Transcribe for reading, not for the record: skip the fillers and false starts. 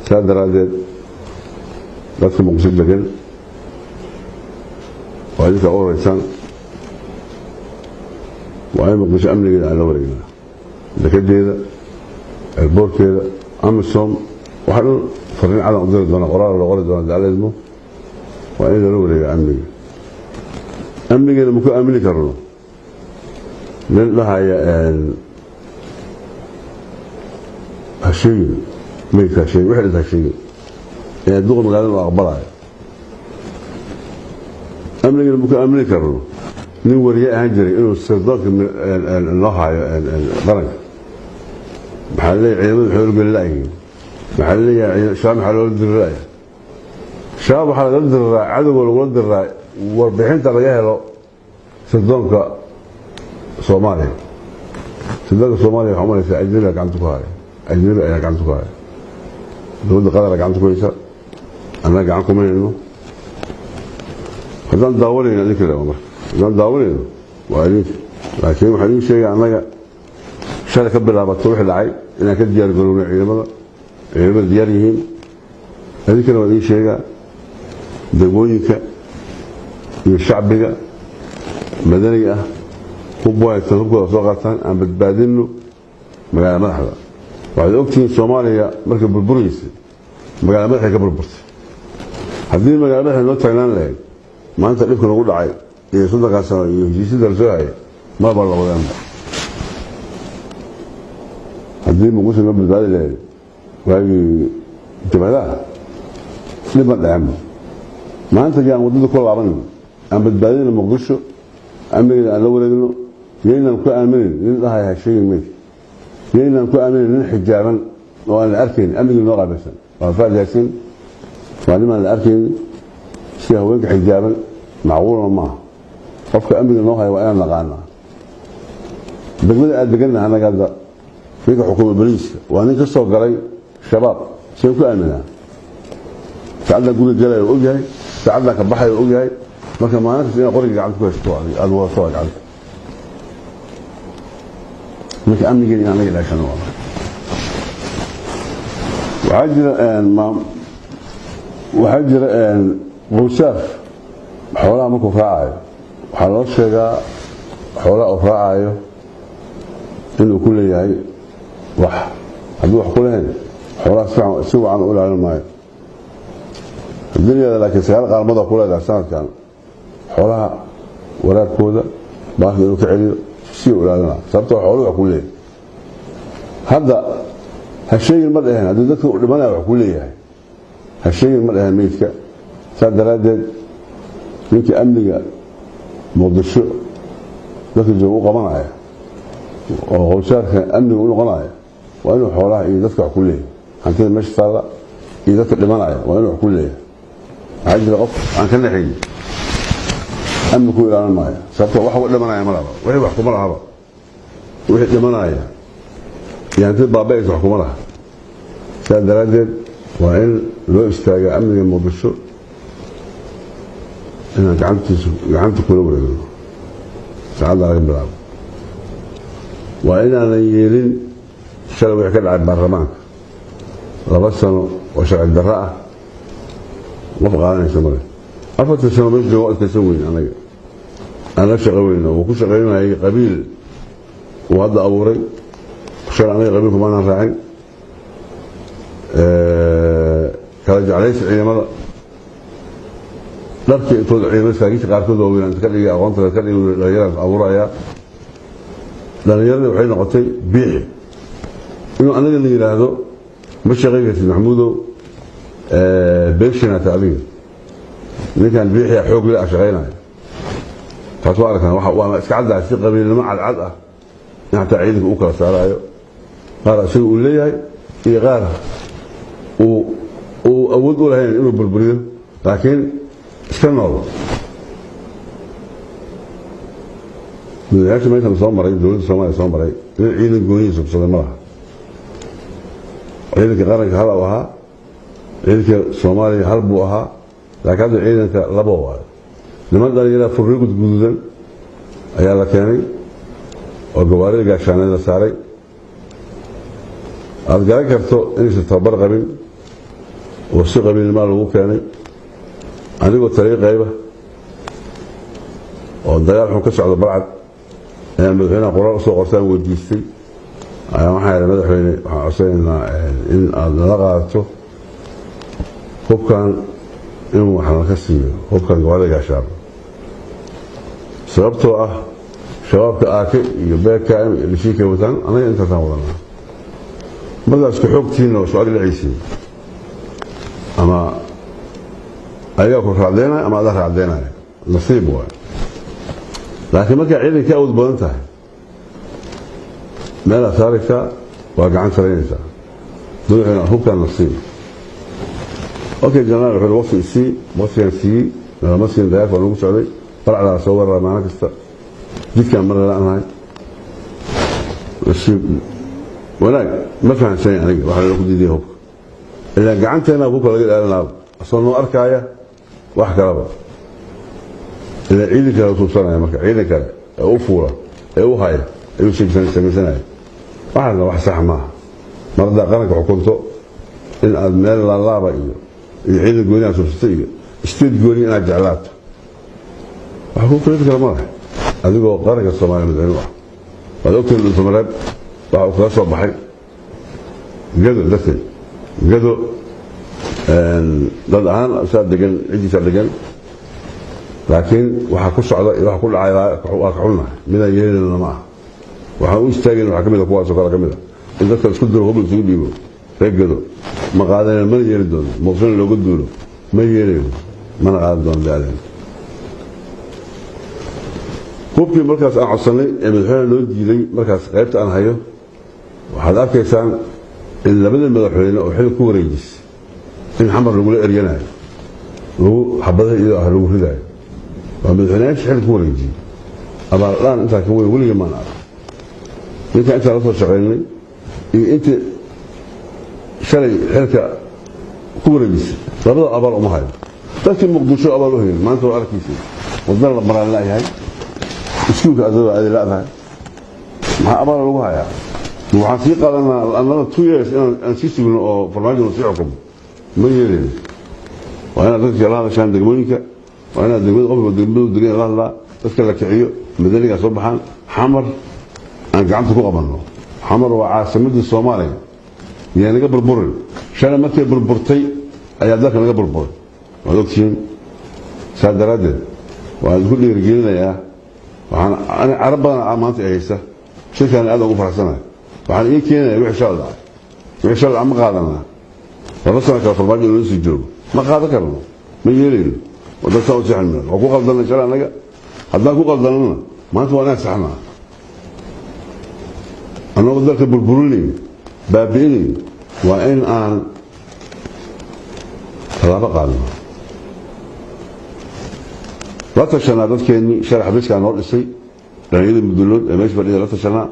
Saa daraaddeed dadka Muqdisho degan waa idinka u horeysaan. Waa in Muqdisho amnigeeda aan la wareegnaa, dekedeeda, airport-keeda, AMISOM, waxaa dhan fariin cadan u diri doona, qoraal loo qori doona dacleedmo. Waa in lala wareega amniga. Amnigeena maku aamini karno nin dhahaya ha sheegin meydka, ha sheegin wixii dhinta, ha sheegin ee duqa magaalada u aqbalayo. Amnigana maku aamini karno nin wariye ahaan jiray inuu sirdoonka noo hayo qaranka. Maxaa leeyahay? Ciidamada waxay horgeli la'yihiin. Maxaa leeyahay? Shabaab maxaa loola diriraya? Shabaab waxaa lagala diriraa, cadowga lagula diriraa warbixinta laga helo sirdoonka Soomaaliya. Sirdoonka Soomaaliya waxaa umalaysaa ajnabi gacanta ku haya, ajnabi ayaa gacanta ku haya. Dowladda Qatar gacanta ku haysa, annaga gacan kuma hayno. Haddaan daawanayno idinka le, marka haddaan daawanayno waa idinka. Laakiin waxaan idin sheegaya annaga shalay ka bilaabato wixii dhacay inaan ka diyaar garowno ciidamada, ciidamada diyaar yihiin. Idinkana waa idin sheegaa, degmooyinka iyo shacbiga madaniga ah hub haysan, hubkooda soo qaataan, aan badbaadinno magaala madaxda. Waxaad ogtihiin Soomaaliya markay burburaysay magaala madaxay ka burburtay. Haddii magaala madaxda noo taagnaan lahayd, maanta dhibka nagu dhacay iyo 30-kaa sano iyo heshiisyada la soo hayay maba la wadeenba. Haddii Muqdisho noo badbaadi lahayd waagii jabhadaha, dhib ma dhaceenba. Maanta yaan waddada ku laabanin, aan badbaadina Muqdisho, amnigeeda aan la wareegno. Yaynaan ku aaminin nin dhahay ha sheegin meydka, yaynaan ku aaminin nin xijaaban oo aan la arkayn amnigii noo qaabilsan. Waa Faad Yaasiin, waa nin aan la arkayn sida haweenka xijaaban, macquulna maaha. Qofka amniga noo haya waa inaan naqaanaa. Degmada aad degannaha annaga hadda ninka xukuma boliiska waa nin ka soo galay Shabaab. Seen ku aaminaa? Saacaddan guriga galaya og yahay, saacaddan ka baxaya og yahay. Marka maalin kasta inaad qoriga gacanta ku haysato, aada wadato waa gacanta. Marka amnigeena in anaga ilaashano waa. Waxaa jira qowsaar xoolaha markuu raacayo waxaa loo sheegaa xoolaha uu raacayo inuu ku leeyahay wax. Hadduu wax ku lahayn xoolaha si wacan u ilaalin maayo. Haddii la yihahdo laakiin 9 qaalmood ku leedahay sanadkan, xoolaha waraabkooda baahda inuu ka celiyo si u ilaalina, sababtoo xooluhu wax ku leeyahay. Hadda ha sheegin ma dhaheen. Haddii dadka uu dhimanaya wax ku leeyahay, ha sheegin ma dhaheen meydka. Saas daraaddeed ninkii amniga Muqdisho dadka jooga u qabanaya oo qowsaarka amniga u noqonaya waa inuu xoolaha iyo dadka wax ku leeyahay, hantida meesha taalla iyo dadka dhimanaya waa inuu wax ku leeyahay. Maxaa jira? Qof aan ka naxayn amni ku ilaalin maayo, sababto wax uga dhimanaya ma lahaba, wixii wax kuma lahaba. Wixii dhimanaya iyo hantida baaba'aysa wax kuma laha. Sidaas daraaddeed waa in loo istaagaa amniga Muqdisho inaan gacantiisu gacanta kula wareegno saacadda laga bilaabo. Waa inaanan yeelin shalay wixii ka dhacay baarlamaanka, 2 sano oo sharci darro ah qof qaadanaysa male. 4-tan sano meesha jooga adkaysan weyn, anaga aan la shaqo weyno uu ku shaqaynayay qabiil uu hadda abuuray shalay. Anaga qabiilku maanaan raacin, kala jeclaysa ciidamada, dharkii intood ciidamada saraakiisha qaarkood waaweyn inta ka dhigay aqoonta ka dhigay dhalinyaradaas abuurayaa. Dhalinyaradii waxay noqotay biixi inuu anaga la yidhaahdo ma shaqayn kartid Maxamuudow, beeshinaata adiga ninkan biixiya xoog le ah shaqaynaya. Taas waa aragtaan, waa iska caddahay si qabiilnimo cadcad ah in xataa ciidanka uu kala saaraayo, qaar isaga uu leeyahay iyo qaar uu awood u lahayn inuu burburiyo laakiin iska nool. Madaxyaasha meeshan soo maray, dowladda Soomaaliya soo maray, nin ciidan goonihiisa subsaday ma laha. Ciidanka qaranka hal uu ahaa, ciidanka Soomaaliya hal buu ahaa, laakiin hadda ciidanka labo waayo. Niman dhallinyaraa furri gudgududan ayaa la keenay oo gawaarida gaashaaneed la saaray, aada garan karto inaysan tababar qabin. Oo si qabiilnimaa lagu keenay, anigoo taliya qayba oo dagaal xun ka socda Balcad ayaan madaxweynaha qoraal usoo qortaan weydiistay. Ayaa waxaan idhi, "Madaxweyne, waxaan codsanaynaa in aad nala qaadato hubkan, in wax laka siiyo hubkan gawaarida gaashaaba, sababtoo ah shabaabka aake iyo BKM iyo dhashiikay wataan, annaga intaasaan wadanaa. Markaa isku xoogtihiinna oo soo ag dhacaysiin, ama ayagaa ku raacdeynaya ama adaa raacdeynaya, nasiib waay. Laakiin markaa ciidan ka awood badan tahay, meelaad saaraysaa, waa gacan saraynaysaa. Madaxweyne, hubkaan nasiib." Okay, jenaraal wuxuu waqti isii, waqtigaan siiyey nalama siin. Dagaalka waa nagu socday, Balcdaa soo weeraraa maalin kasta, jidkaan marna la'nahay. Nasiib wanaag ma fahamsanayn aniga waxa loo ku diiday hubka, ilaa gacanteena hubka laga ilaalinaaba, asoo noo arkaaya wax kalaba, ilaa ciidan kale tuubsanaya. Marka ciidan kale ee u fuula ee u haya ayuu samaysanaya. Waxaasna wax sax maaha. Mar haddaa qaranka xukunto, in aad meel laalaaba iyo ciidan gooni aad tuubsato iyo state gooni inaad jeclaato, wax kuu kalifi kara ma laha, adigoo qaranka Soomaaliya madaxweyne u ah. Waad ogtahay Dhuusamareeb waxa uu kaga soo baxay Gado darteed. Gado dad ahaan saa degan, ciddiisaa degan, laakiin waxa ku socda iyo waxa ku dhacay waa ka xunnahay. Midaan yeelinana ma aha. Waxaan u istaagayna waxaa ka mid a kuwaasoo kale ka mid a in dadka isku diro, hub isugu dhiibo reer Gado. Ma qaadanayno, mana yeeli doono. Muqdishona looga duulo ma yeelayno, mana qaadan doono daaleen. Hubkii markaas aan codsanay ee madaxweyne loo diiday, markaas qaybta aan hayo, waxaad arkaysaan in labada madaxweyne oo xil ku wareejisay in Xamar lagula eryanayo, lagu xabadaha iyadoo ah lagu ridaayo. Waa madaxweyneyaasha xil ku wareejiyey. Abaaldhaan intaa ka weyn weligii maan arag. Ninka intaan la soo shaqaynay iyo intii shalay xilka ku wareejisay, labada abaal uma hayo. Dadkii Muqdisho abaal u hayn maanta waa arkaysa, wadana la maraan la'yahay, iskuulka adada aadi la'dahay. Maxaa abaal lagu hayaa? Waxaan sii qaadanaa another 2 years inaan aan sii sugno oo Farmaajo sii xukumo? Ma yeelin. Waa inaad dadka la hadashaan degmooyinka, waa inaad degmada, qofka degmadu degan la hadlaa, dadka la kiciyo, madanigaa soo baxaan, Xamar aan gacanta ku qabanno. Xamar waa caasimadii Soomaaliya, yaa naga burburin. Shalay markay burburtay ayaa dalka naga burburay, waad ogtihiin. Saa daraaddeed waan isku dhiirigelinayaa. Waxaan carab badan maanta i haysa, shirkaan aad ugu faraxsanahay. Waxaan ii keenaya wixii shalay dhacay. Wixii shalay dhacay ma qaadanaa? 2 sano kale Farmaajo inoo sii joogo ma qaadan karno, ma yeelayno. Waddan saa u sixin mayno. Waa ku qaldanay shalay annaga, haddaan ku qaldanana maanta waa inaan saxnaa. Annagoo dalka burburinayn, baabi'inayn, waa in aan tallaabo qaadno, la tashanaa dadkeennii shalay xafiiskaa noo dhisay, dhalinyada Mudulood ee meesha fadhida la tashanaa.